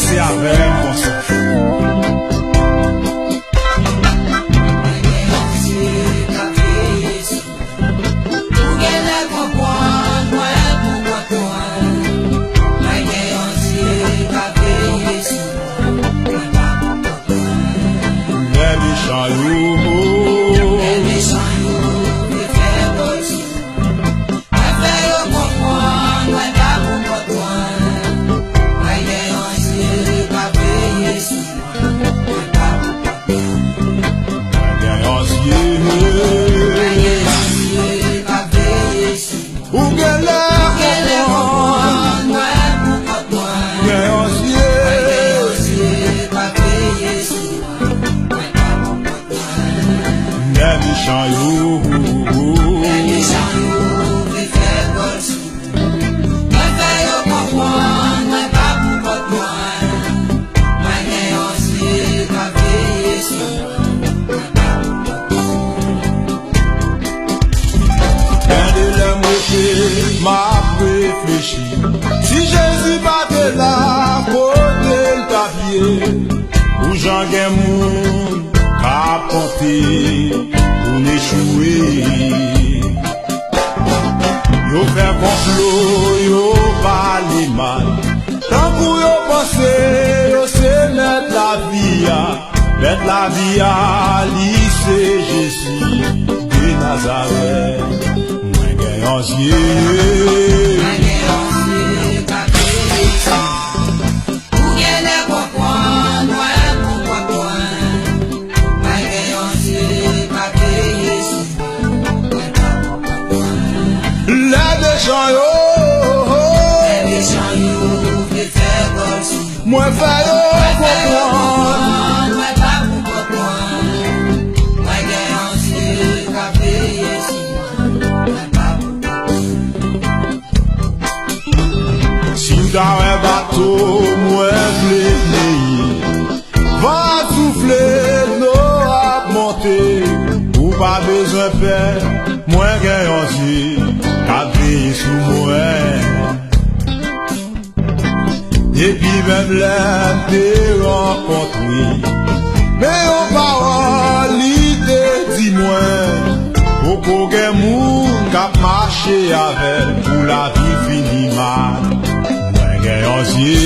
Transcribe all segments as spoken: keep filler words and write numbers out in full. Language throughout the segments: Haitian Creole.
Se avè m konsa. Ou genlè konprann mwen pou kont mwen. Mwen gen yon Dye k ap veye sou mwen. Lè mechan yo. Lè mechan yo vle fè kòb sou mwen. Mwen fè yo konprann mwen pa pou kont mwen. Mwen gen yon Dye k ap veye sou mwen. Mwen pa pou kont mwen. Mwen gen yon Dye. Mwen gen yon Dye k ap veye sou mwen. Ou genlè konprann mwen pou kont mwen. Gen yon Dye. Mwen gen yon Dye k ap veye sou mwen. Mwen pa pou kont mwen. Lè mechan yo. Lè mechan yo vle fè kòb sou mwen. Mwen fè yo konprann mwen pa pou kont mwen. Mwen gen yon Dye k ap veye sou mwen. Gen de lè m rete, m ap reflechi. Si Jezi pa te la, kote l t ap ye? Pou jan gen moun k ap konte pou n echwe. Yo fè konplo, yo pale mal. Tankou yo panse yo se mèt lavi a. Mèt lavi a, li se Jezi de Nazarèt. Mwen gen yon Dye. Mwen gen yon Dye k ap veye sou mwen. Ou genlè konprann mwen pou kont mwen. Mwen gen yon Dye k ap veye sou mwen. Mwen pa pou kont mwen. Lè mechan yo. Lè mechan yo vle fè kòb sou mwen. Mwen fè yo konprann. Mwen pa pou kont mwen. Mwen gen yon Dye k ap veye sou mwen. Mwen pa pou kont mwen. Si m ta wè bato mwen vle neyi, van ap soufle, dlo ap monte, ou pa bezwen pè, mwen gen yon Dye k ap veye sou mwen. Depi menm lè m te rankontre, men yon pawòl li te di mwen, poko gen moun k ap mache avè l pou lavi fini mal. Mwen gen yon Dye.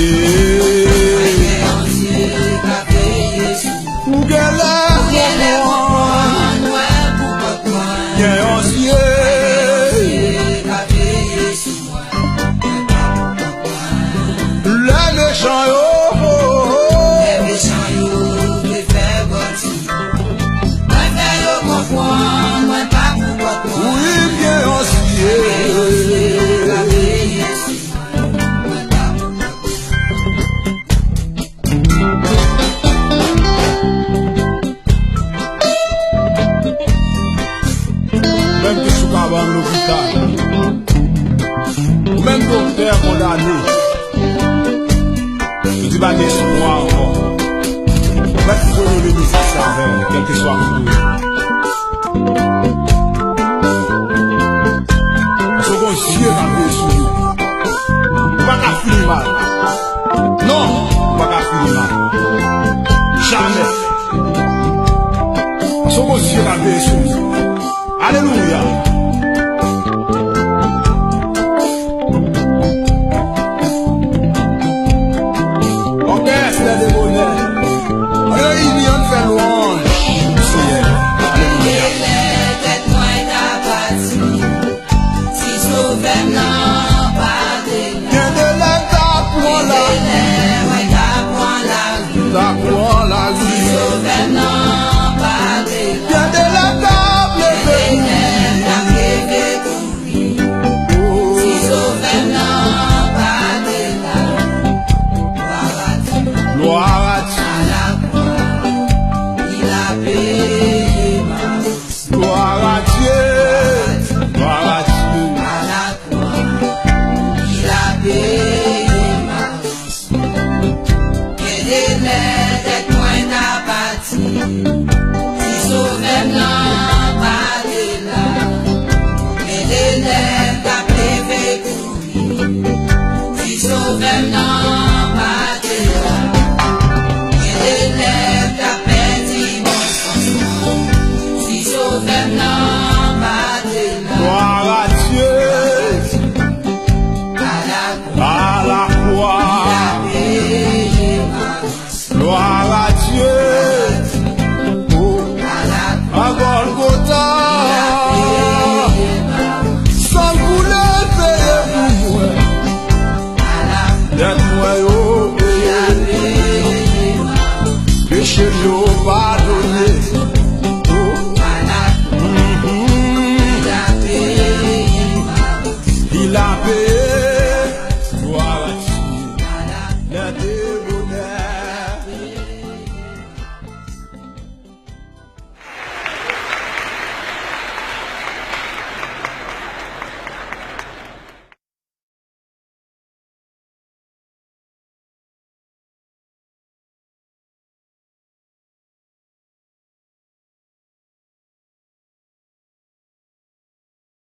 Mwen gen yon Dye k ap veye sou mwen. Ou genlè konprann mwen pou kont mwen. Gen yon Dye. Mwen gen yon Dye k ap veye sou mwen. Lè mechan yo. Lè mechan yo vle fè kòb sou mwen. Mwen fè yo konprann mwen pa pou kont mwen. Wi, m gen yon Dye. Mwen gen yon Dye k ap veye sou mwen. Mwen pa pou kont mwen. Ou menm ki sou kabann lopital, ou menm doktè kondane, ou di pa gen espwa ankò. Ou mèt fwele mizik sa avè m, kèlkeswa kote w ye. Paske w gon Dye k ap veye sou ou. Ou pa ka fini mal. Non, ou pa ka fini mal. Jamè. Paske w gon Dye k ap veye sou ou. Alelouya. Ògèy èspè de bonè. Ann reyini, ann fè lwanj pou Senyè. Alelouya. Lè tèt mwen ta pati, si Sovè m nan pa te la. Gen de lè m ta pran la. Gen de lè mwen ta pran lari. Ta pran lari. Si Sovè m nan pa te la. Gen de lè m ta leve kouri. Gen de lè m ta leve kouri. Si Sovè m nan pa te la, glwa a Dye. Glwa a Dye. A la kwa, il a payé ma rançon. Glwa a Dye. Glwa a Dye. A la kwa, il a payé ma rançon. Gen de lè tèt mwen ta pati, si Sovè m nan pa te la. Gen de lè m t ap leve kouri, si Sovè m nan pa te la. Li la peye